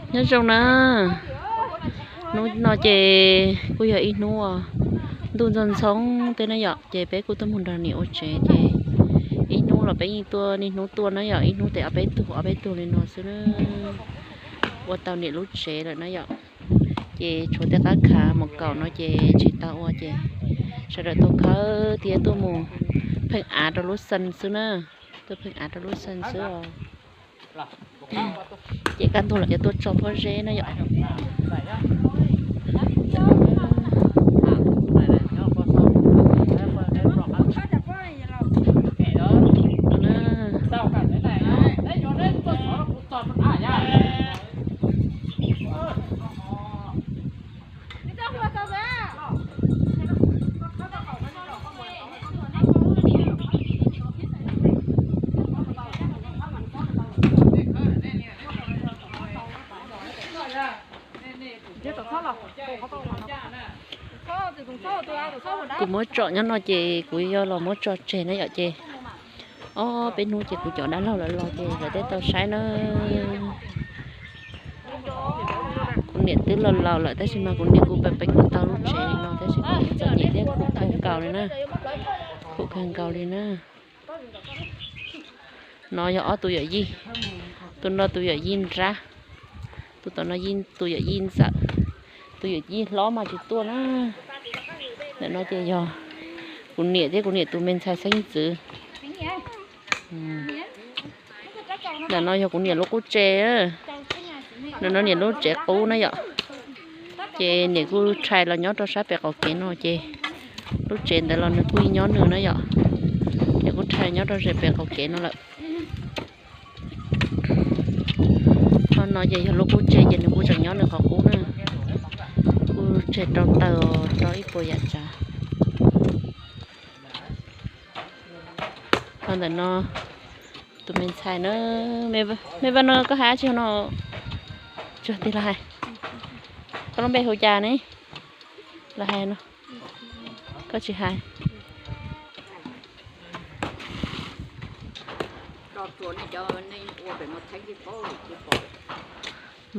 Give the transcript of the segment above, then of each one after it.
Nyob zoo na, hnub no ces kuj yog ib hnub ntuj ntxoov ntxhoo teb na yom, ces peb kuj tuaj mus nrog niam ua tsev ces ib hnub los peb yeej tuaj niaj hnub tuaj na yom, ib hnub ces ob peb tug ob peb tug li no xwb na. Ua tau niam lub tsev lawm na yom, ces tshuav tej qab khav mus kaum no ces tsis tau ua ces sawv daws tuaj khawb thiab tuaj mus pheej av rau lub xeev xwb na, tuaj pheej av rau lub xeev xwb os. Ces kaj ntug los yuav tuaj tso pob zeb na yom. Kuv muab tso nyob no ces kuv yuav los muab tso tseg na yom ces ob peb hnub ces kuv cov dab laug lawv los ces lawv thiaj tau saib na. Kuv niam twb laus laus lawm tab sis mas kuv niam kuj pheej pheej ua tau lub tsev no tab sis kuv txom nyem thiab khum kawg nkaus li na, khum kawg nkaus li na. No yog ob tus yawm yij, tus no tus yawm yij nrab, tus tom no tus yawm yij ntxawm, tus yawm yij hlob mas tsis tuaj na. Ntawm no ces yog kuv niam thiab kuv niam tus me ntxhais xeeb ntxwv. Ntawm no yog kuv niam lub qub tsev, ntawm no niam lub tsev qub na yom. Ces niam kuj rhais los nyob rau sab pem qaum kev no ces lub tsev ntawd los nws kuj nyob nws na yom. Ces kuj rhais nyob rau ze pem qaum kev no lawm. Qhov no ces yog lub qub tsev ces nws kuj tseem nyob nws qhov qub na. Kuj tseg rau taws rau ib puas yam tsav. Ho ntawm no tus me ntxhais na, me vaj no koj hais dab tsi no? Tsuag tig los hais. Koj lub npe hu cas ne? Los hais no. Koj tsis hais.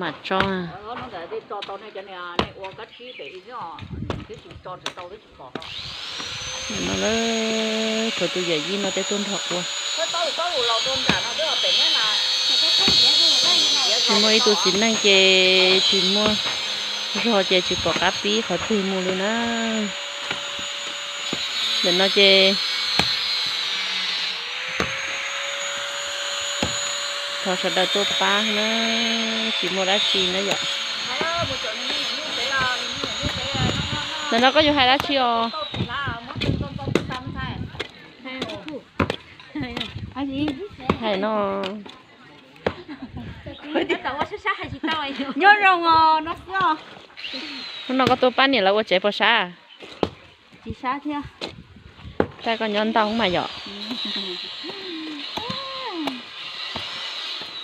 Mam tso. No lawm, tshuav tus yawm yij no tej tuaj nrog ua. Tsis muaj ib tug txiv neej ces tsis muaj zog ces tsis pom qab pib qhov twg mus li na. Ntawm no ces thov sawv daws tuaj pab na, tsis muaj dab tsi na yom. Ntawm no koj yuav hais dab tsi os? Hais no. Nyob zoo os, no xwb os. Hnub no koj tuaj pab niam lawv ua tsev pos sab? Tsis sab thiab. Saib koj nyob ntau mas yom.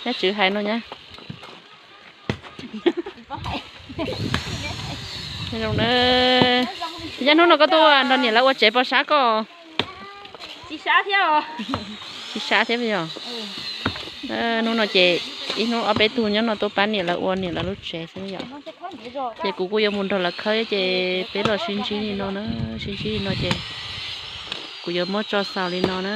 Nyob tswv hais no nyab. Zoo na. Yog hnub no koj tuaj nrog niam lawv ua tsev pos sab koj? Tsis sab thiab os. Tsis sab thiab yog. Hnub no ces ib hnub ob peb tug nyob no tuaj pab niam lawv ua niam lawv lub tsev xwb yom. Ces kuv kuj yuav mus nrog lawv khawb ces peb los sib ntsib li no na, sib ntsib li no ces kuv yuav muab tso xaus li no na.